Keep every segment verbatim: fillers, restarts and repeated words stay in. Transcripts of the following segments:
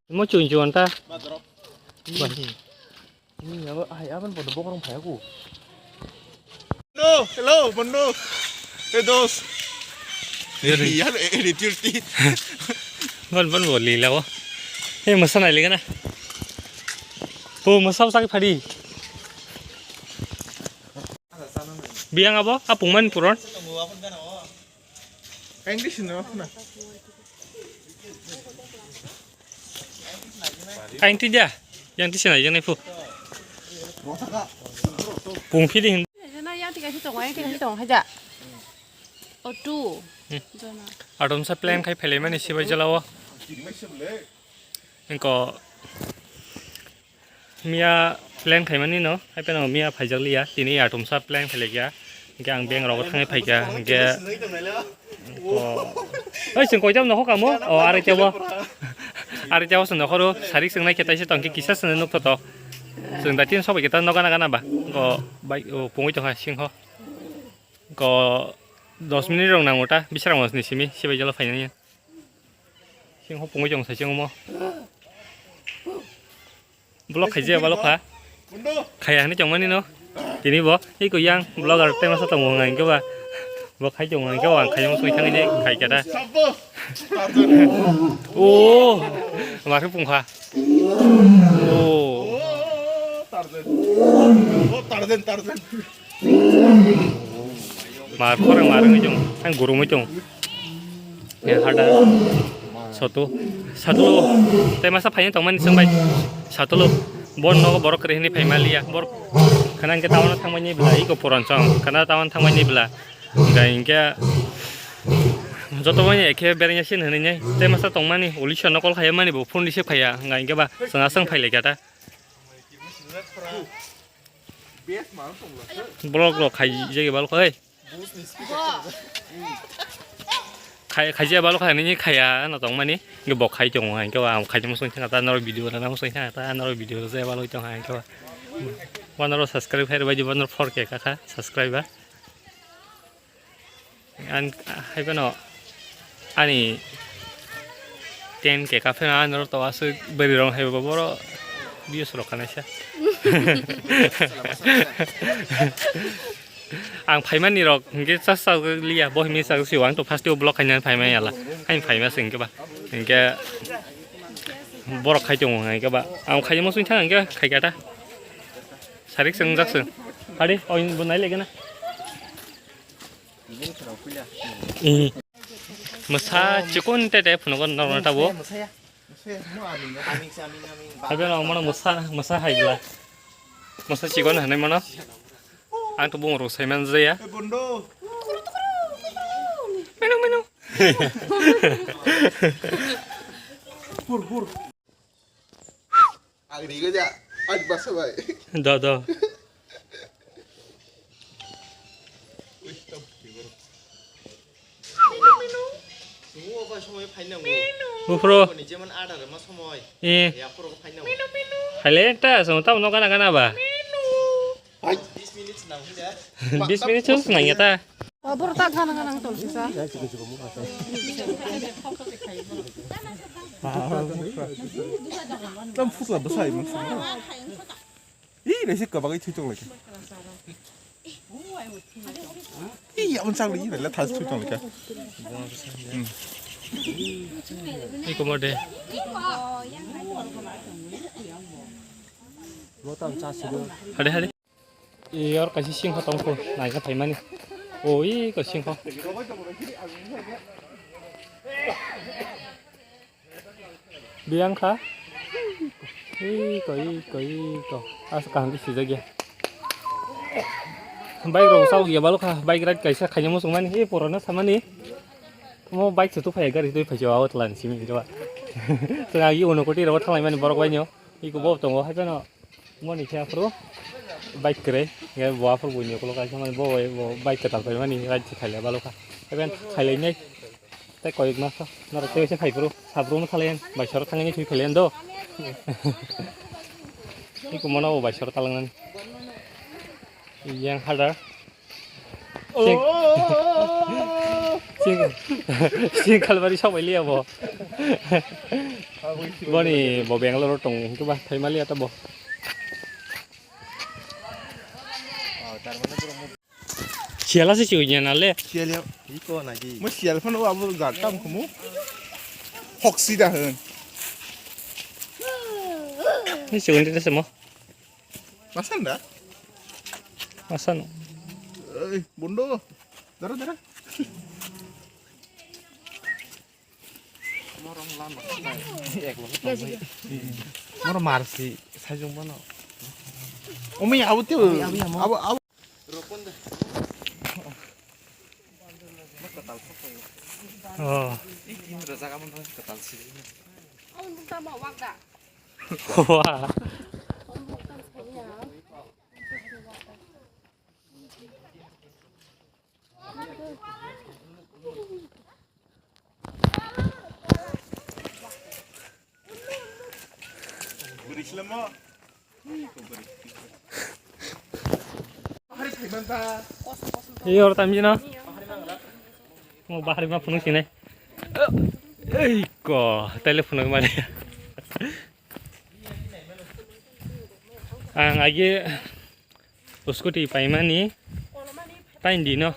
Mo chun chun ta. Ni abo ai aban bodo bokrong phaya ku. No, hello, bondo. Hey, dos. Yari. Yar, eh, eh, tirti. Bon, bon, boli lawo. Hey, masa nai lega na. Oh, masa sak phadi. Biang abo, apung man puron. English no, na. Aing twi dia, yang twi sinai, yang nai phu. Pung phidi hin. Yang tiga si tong, yang tiga si tong, haja. Otu. Hmm. Jona. Atomsa plan khai phelai mani sibai jalao. Engko miya plan khaimani no, hai phano miya phaijak liya, tini atomsa plan khailaiya. Hingke ang bank rogo thangwi phaikha, hingke ko, oi, chwng koitam nokho kamo? O, arai tebo. Arai tebo chwng nokhoro, sarik chwng naikhe taisa tongkhe kisa chwng nukthotho. Chwng da tin sobai khe ta nokgana gana ba. Ko bai, o, pungwi tongkha singho. Ko dos minute rok nango ta, bisrang masni simi, sibai jalo phainani. Singho pungwi tong sai chwng omo. Vlog khaijaya balokha. Khaya hinwi tongmani no. Tini bo iko yang vlogger tei masa tongo hwnka hinkhe ba. Bo khai tongo hinkhe ba ang khaiyung soi thangwi de khai khe da. O, ma khe pungkha. O. Tarzan. O, Tarzan, Tarzan. Mar khorang mar wngwi tong, ang gurumwi tong. Yang hada soto, satulo, tei masa phaina tongmani chwng bai satulo. Bon nogo borok kwrwi hwnwi phaima liya. Borok khana hwnkhe town-o thangmani bwla, iko puron chong, khana town thangmani bwla. Hwnkhe, hwnkhe joto mani ekhe berengya sin hwnwi nai. Tei masa tongmani, ulisa nokol khaimani bo phone receive khaiya, hwnkhe ba chwng aswng phailaikha ta. Vlog rok khai jagi bal khoi. Khai, khai jagi bal khoi ni khaya no tong mani. Nge bok khai tong hai ko am khai mo song thang ta nor video na mo song thang ta nor video je bal tong hai ko. Wa nor subscribe hai bai di wa nor four K ka kha subscriber. An hai phano ani ten K ka phano ani oro to aswk bwrwi rok hai bo boro views rok khanai sa. Ang phaimani rok hwnkhe cha cha liya bo hwnwi cha si ang to first o vlog khaina phaimani ala. Ang phaima se hwnkhe ba hwnkhe borok khai tongo hwnkhe ba ang khaima sung thang hwnkhe khai kata. Sarik swngjak se. Hari oin bo nai lege na. Eh. Mwsa chikon te te phunukgo norok na tabuk. Habe no mano mwsa, mwsa hai bwla. Mwsa chikon hanai mano. Ang to bung rok sai man jaya. Menu, menu. Hur, hur. Ang rigo ja, ang basa bai. Do, do. Bufro. Ni jeman ada ma somoi. Eh. Ya puro phaina. Haile ta, so ta no kana kana ba. Hai. Bis minutes nang ya ta. Borok ta gana gana tong sisa. Tam phutla bwsai man. Ih, naisik kwbangwi thwi tong lai kha. Ih, aboni chakli ih, le thas thwi tong lai kha. Ih, komor de. Hade, hade. Iyar kaisa singkho tongkho naikha phaimani. O iko singkho. Biyang kha. Iko iko iko. Asa kaham khe sijak ya. Bike rok sao ya balo kha. Bike ride kaisa khaina muchung mani. E purana samani. Mo bike se tu phai gari tu phai jawa tlan simi jawa. Tla yi ono koti ro thalai mani borok bai nyo. Iko bo tongo hai jano. Moni khe aphuru bike kwrwi, hwnkhe bo aphuru buini ukulok kaisa mani bo bai, bo bike kwtal paimani ride se khailai balokha. Even khailainai tei koyek maso norok tei se phaiphuru, sabrumno khalai bai soro thangwi thwi khailai do. Iko mono bo bai soro talangnani. Yang hadar. Oh. Sing kalbari sok bai liya bo. Boni bo Bangalore tong hingke ba thai maliya ta bo. Siyala se chikon ya nale. Siyal ya. Iko nagi. Mo siyal phano abo gar tam khumu. Hoksi da hwn. Ni chikon de se mo. Masan da? Masan. Ei, bondo. Dara, dara. Moro marsi, sajung bono. Omi, abo teo. Abo, abo, abo. Oh. Wah. Iyo, tamjino. Mo bahari ma phunuk sinai. Ei ko, tele phunuk mari. Ang agi scooty paimani tain dino.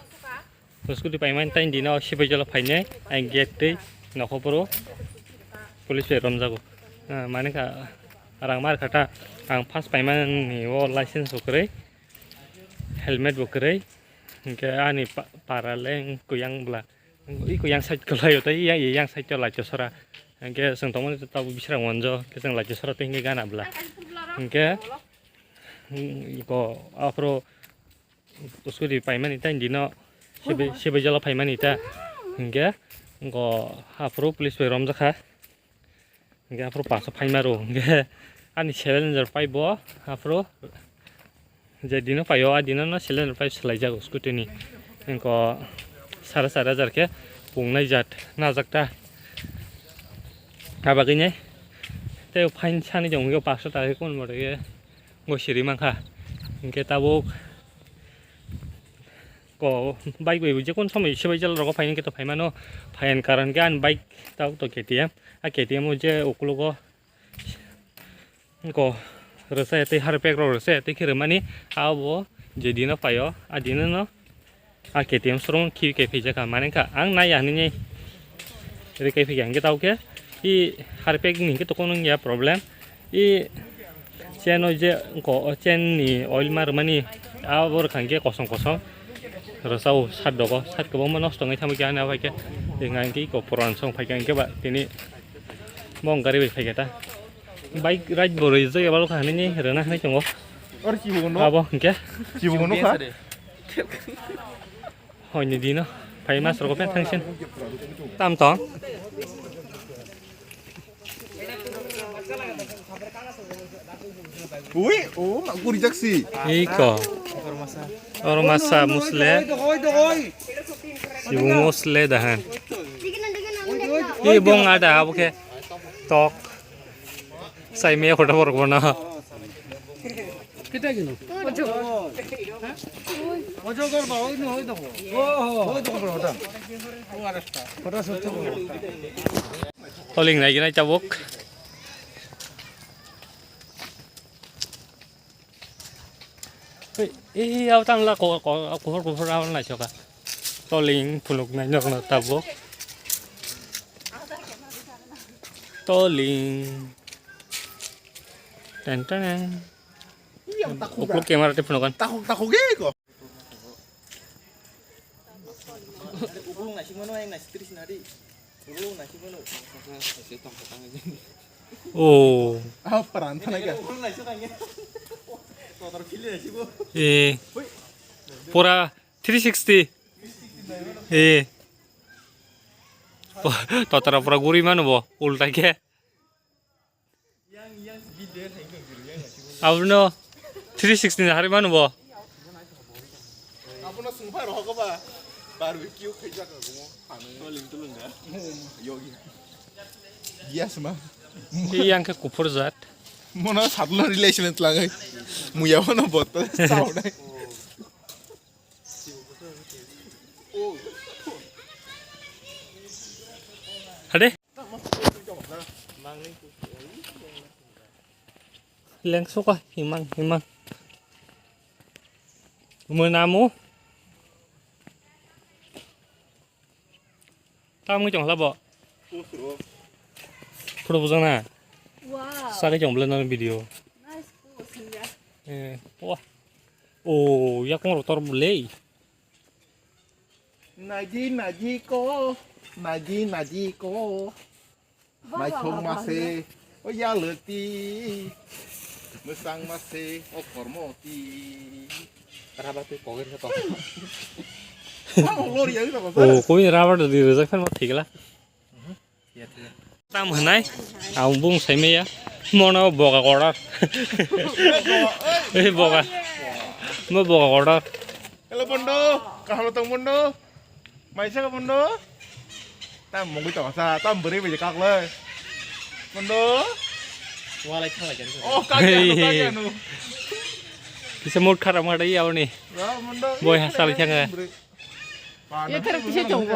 Scooty paimani tain dino, sibai jolo phainai. Ang gate tei nokho phuru police bai romjago. Ah, mani kha rang mar kha ta. Ang first paimani o license bo kwrwi, helmet bo kwrwi. Hinkhe ani pa-, para leng kuyang bwla. I kuyang side kwlaio tei yang, yang side o light o sora. Hinkhe chwng tongmani tabuk bisrang monjo, hinkhe chwng light o sora tei hinkhe gana bwla. Hinkhe, mm, ko aphuru scooty paimani ta hindi no, sibai, sibai jala paimani ta. Hinkhe, ko aphuru police bai romjakha. Hinkhe aphuru paso phaima rw. Hinkhe ani challenger pai bo aphuru je dino paio, a dino no challenger pai swlaijago scooty ni. Hinkhe sare sare hajar khe pungnai jat najak ta. Abagwi nai tei fine sani jong hinkhe paso ta khe kun mode khe go siri mankha. Hinkhe tabuk Ko bike bai je kun somoi sibai jala rogo phaini khe to phaimano phaini karon khe ani bike tabuk to K T M. A K T M o je ukologo ko rwsa ya tei harpek rok rwsa ya tei khe rwmani abo je dino phaio a dino no a K T M showroom khibi khe phaijakha mani kha ang nai ya hinwi. Rwkai phikha hinkhe tabuk khe i harpek ni hinkhe tokon wngya problem. I chain o je ko chain ni oil ma rwmani abo rwkha hinkhe kosom kosom rwchao sat dogo sat kwbangma nosto wngwi thangwi khe ani abo hai khe ringa hinkhe iko puran song phaikha hinkhe ba tini bo wng gari bai phaikha ta bike ride bo rwjak eba rwkha hinwi rwna hinwi tongo. Abo hinkhe. Hoini dino phai mas rogo pen thangsin. Tam tong. Ui, o ma guri jaksi. Iko. Oro masa musle. Sibu musle dahan. I bong ada abo khe tok. Sai me photo borok bono. Kita gino. Ojo gor ba oi no oi dogo. Oi dogo bro ta. Photo shoot to. Toling nai gina tabuk. Ei, ei, au tang la ko, ko, kuhur, kuhur au nai soka. Toling phunuk nai nok nok tabuk. Toling. Ten ten. Ukluk camera te phunuk kan. Takhuk, takhuk ge ko. Ukluk naisik mano, yang naisik tris nari. Ukluk naisik mano. Oh. Ah, peran thana ga. Ukluk naisik kan ya. Kotor phili naisik bo. Eh. Pura three sixty. Eh. Totara pura guri mano bo, ulta ke. Abono three sixty ni hari mano bo. Abono sungphai rohok ba. Barbecue khaijak mo. Ano tulung tulung da. Yogi. Yes ma. Yang ke kupur jat. Mono sablo relation tlangai. Muya bono botol saunai. Lengsuka himang himang. Mui namu. Tamo chong labo. Photo bujang na. Wow. Saka chong bela nang video. Nice pose ya. Eh, wah. Oh, yakung rotor bela. Naji naji ko, naji naji ko. Naithok mase, o yalwti. Mwsang mase, o kormoti. Raba twi kogir khe tong. Tamo lori yagwi tong. Oh, koi raba da di rejak phan ma thigla. Tam hwnai, ang bung sai maya. Mono boga order. Eh, boga. Mo boga order. Hello, Bondo. Kahalo tong, Bondo? Maisa ka, Bondo? Tam mungwi tong sa, tam bwrwi bai kak le. Bondo? Walai khalai jan. Oh, kak ya, kak ya nu. Kisa mood kharap ma dai yaw ni. Ya, Bondo. Boy hasal changa. Yathar tisa chongbo.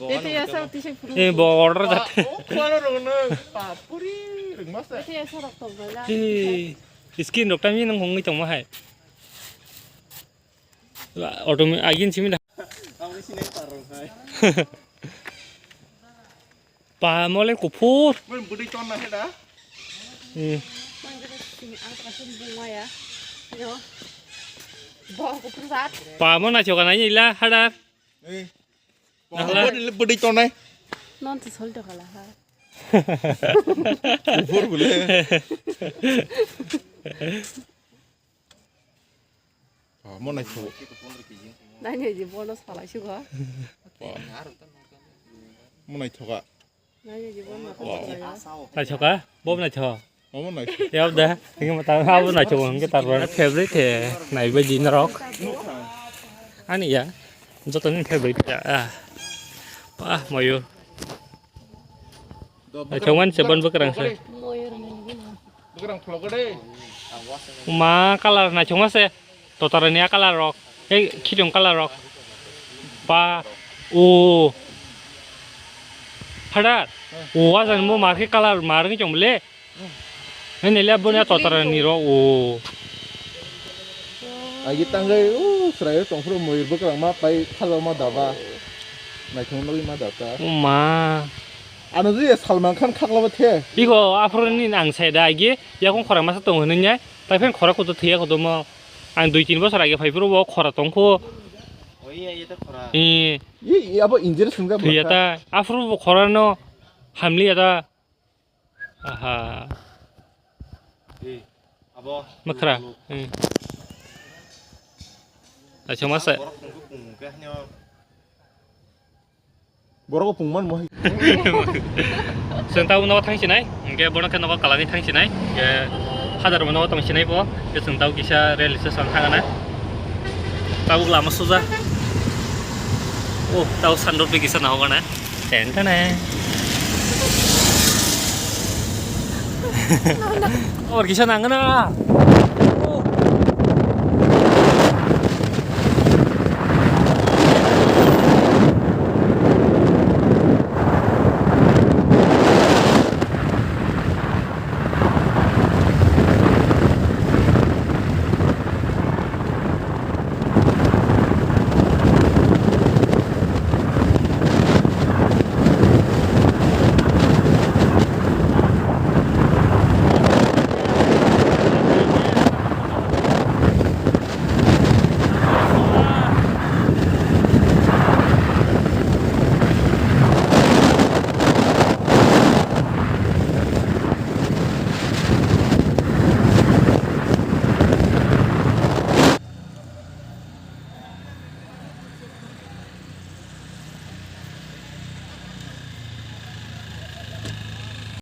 Yathar yasar tisa phuru. Eh, bo order jat. Oh, khwano rwngno. Papuri rwngmasa. Yathar yasar rok tongbaila. Eh, skin rok tami nang hongwi tongma hai. Automatic agin simi da. Ang sini parong hai. Pa mole kuphur. Bwdwi tonna khe da? Hmm. Bo kuphur sat. Pa mo na choka nai ila hadar. Eh. Nahla. Bwdwi, bwdwi tonai. Non to sol to kala ha. Kuphur bole. Ah, mo naithok. Nai ni ji bono salai sugo. Mo naithoka. Nai ni ji bono. Naithoka, bo naitho. Omo naitho. Yab da, ini mata abo naitho hingke tarbar favorite he, naibai di norok. Ani ya, joto ni favorite ya. Ah, pa moyur. Naithok man se bon bwkrang se. Bwkrang phlok de. Ma color naithok ma se. Totarani a color rok. Ei khitung color rok. Pa. O. Hadar. O ajan mo marke color marke chong le. Hei nele boni a totarani rok. O. Agi tanggai o srai tongphuru moyur bwkrang ma pai khalo ma daba. Naithok nogwi ma data. O ma. Ano je Salman Khan khakla ba the. Iko aphuru ni nang sai da agi yakung khorang masa tong hwnwi nai. Tai phen khorang kutu thiya kutu mo. Ang dui tin bosor age phai phuru bo khora tong kho. Oi, ye, ye to khora. Eh. Ye, ye, abo injury swngjak thwiya ta. Aphuru bo khora no hamliya ta. Aha. Eh, abo. Makhra. Eh. Acha masa. Borok tong kho kung khe hanyo. Borok pungman mo hai. Chwng tabuk nogo thang sinai, hingke bono khe nogo kalani thang sinai, hingke hadar bo nogo tong sinai bo, hingke chwng tabuk kisa rail station thang gana. Tabuk lama suja. Oh, tabuk sandor pi kisa naho gana. Ten tane. Or kisa nang gana.